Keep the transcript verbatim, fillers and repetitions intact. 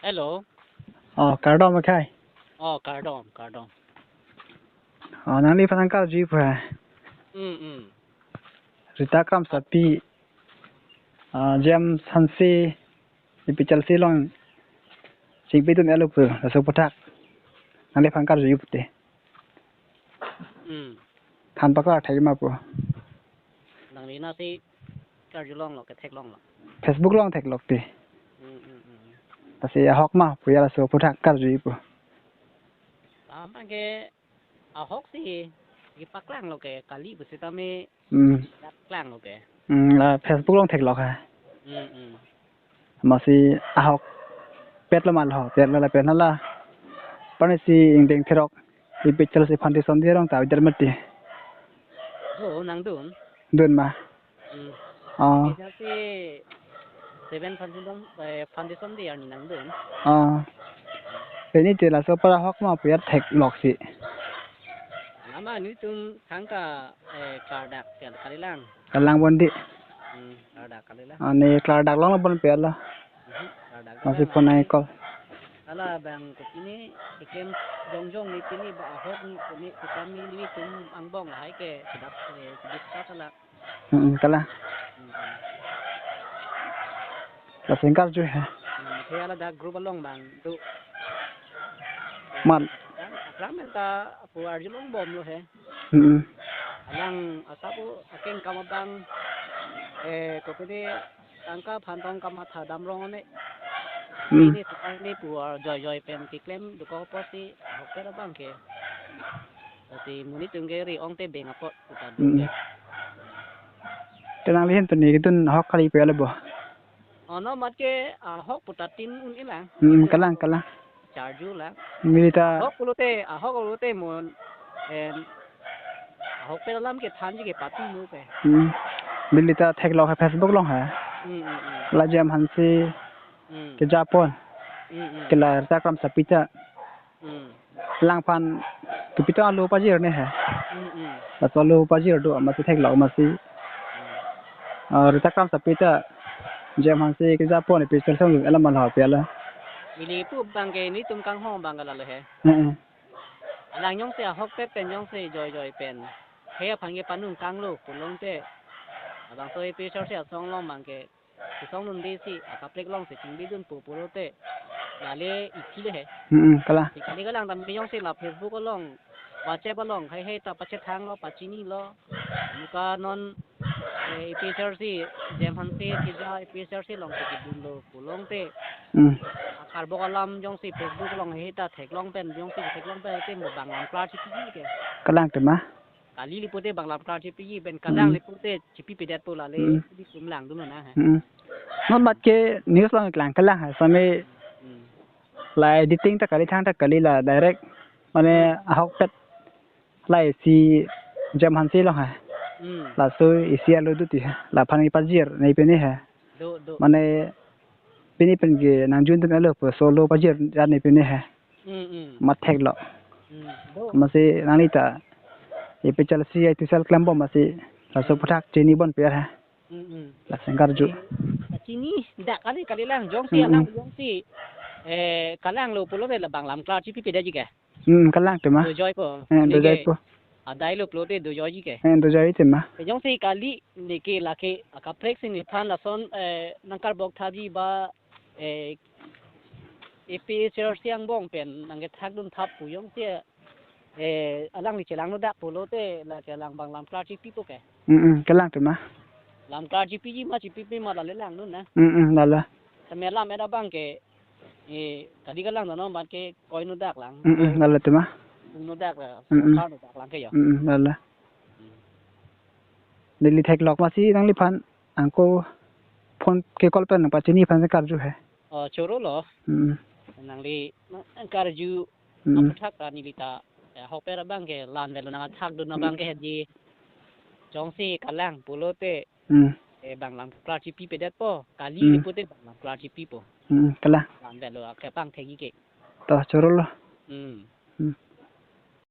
Hello. Oh, kardom akhai. Oh, kardom, kardom. Oh, nangliphan nangkarjuji pu he. Hmm, hmm. Rita Kramsapi, ah, James Hanse, APHLC along chingpidun-etlo pu, laso aphuthak nangliphan karjuji pute. Hmm. Than paklar thai ma pu. Nangli nasi karjulonglo ke theklonglo? Facebook along theklok te. Hmm, hmm, hmm. Lasi ahok ma pu ya laso aphuthak karjuji pu. Tama ke ahok si kipaklanglo ke kali pusitame. Hmm. Paklanglo ke. Hmm, la Facebook along theklok ha. Hmm, hmm. Amatsi ahokpetlo ma lo, petlo la pen hala. Pani si ingdeng therok APHLC foundation dirong ta ujar mati. Oh, nangdun. Dun ma. Hmm. Oh. Isi si Seven Foundation, eh, Foundation di arni nangdun. Oh. Pini te laso aphuthak ahok ma pu ya theklok si. Nama nelitum thangta, eh, klardak kal-, kalilang. Kalang bon di. Hmm, klardak kalilang. Ani klardak long bon pu ya lo. Mhm, klardak. Amatsi lang. Phone ai call. Hala bang kopine keklem jongjong ni pini ba ahok ni pini kita mi nelitum angbong lahai ke sedap, eh, sedap sa hala. Hmm, kalang. Hmm, hmm. Lasi nangkarju he. Hmm, the ladak group along bang tu. Mat. Kan, akram ta pu arjulongbomlo he. Hmm. Alang asapu akeng kam abang, eh, kopine tangka aphan tong kamatha damrong ne. Hmm. Ini sekarang ni pu arjoi joi pen keklem dokok apotsi ahokpet abang ke. Lasi monit atum ke ri-ong te beng apot pu ta do. Hmm. Te nangli ahin pini kedun ahok kali pu ya lo bo. Ono mat ke ahok pu ta tin un-elang. Hmm, kalang, kalang. Charju lang. Neli ta. Ahok pulote, ahok pulote mon, em, ahokpet alam ke thanji ke pati mu ke. Hmm. Neli ta theklok ha Facebook along ha. Hmm, hmm, hmm. La James Hanse. Hmm. Kejapon. Hmm, hmm. Ke la Rita Kramsapi ta. Hmm. Alangphan kepi ta alo pajir ne he. Hmm, hmm. Laso alo pajir do amatsi theklok amatsi. Hmm. Ah, Rita Kramsapi ta James Hanse kejapon APHLC along alam malha pu ya lo. Neli pu abang ke nelitum kanghon abang ke lalo he. Hmm, hmm. Alang jongsi ahokpet pen jongsi joi joi pen he aphan ke panung kanglo pulote. Labangso APHLC asong along abang ke kesong dunde si akaprek along si chingbidun pu pulote. Lale isi le he. Hmm, hmm, kalang. Si kali kalang tame jongsi la Facebook along, WhatsApp along, hai hai ta pachethanglo, pachinilo. Muka non, eh, APHLC, James Hanse keja APHLC along si kedunlo pulote. Hmm. Akarbok alam jongsi Facebook along hai ta theklong pen, jongsi theklong pen te mo bang lam klar chipiji ke. Kalang tema. Kali le pute bang lam klar chipiji pen, kalang, hmm, le pute chipipedetpo lale. Hmm. Di kum langdun na he. Hmm. Non mat ke news along klang kalang ha same. Hmm. La editing ta kali thangta kali la direct mane, hmm, ahokpet la isi James Hanse along ha. Hmm. Laso isi alo do ti ha. Laphan kepajir ne pini ha. Do, do. Mane pini pen ke nangjundun-etlo pu solo pajir ne pini ha. Hmm, hmm. Mat theklok. Hmm, do. Amatsi nangli ta APHLC I T cell klembom amatsi laso, hmm, aphuthak chini bon pu ya ha. Hmm, hmm. Lasi nangkarju. Chini dak kali kalilang jongsi, hmm, alang, hmm, jongsi, eh, kalanglo pulote la bang lam klar chipipedetji ke. Hmm, kalang tema. Dojoipo. Eh, lege dojoipo. Adailo pulote dojoiji ke. Eh, dojoi tema. Eh, jongsi kali neke lake akaprek si nephan lason, eh, nangkarbok thaji ba, eh, APHLC angbong pen nangkethakdun thap pu jongsi, eh, alangli chelangno dak pulote lake alang bang lam klar chipipo ke. Hmm, hmm, kalang tema. Lam klar chipiji ma chipipe ma lale langnon na. Hmm, hmm, lale. Tame lam era abang ke, eh, kali kalang dano abang ke koino dak lang. Hmm, hmm, lale tema. Koino dak la, hmm, hmm, sorkar no dak lang ke yo. Hmm, hmm, lale. Hmm. Neli theklok amatsi nangliphan ako phone ke call pen nangpachini aphan si karju he. Oh, choro lo. Hmm. Nangli nangkarju, hmm, aphuthak ta neli ta, eh, ahokpet abang ke la-an avelo nangthakdun abang ke di. Jongsi kalang pulote, hmm, eh, bang lam klar chipipedetpo. Kali, hmm, le pute bang lam klar chipipo. Hmm, kalang. La-an avelo akepang thekji ke. To choro lo. Hmm. Hmm.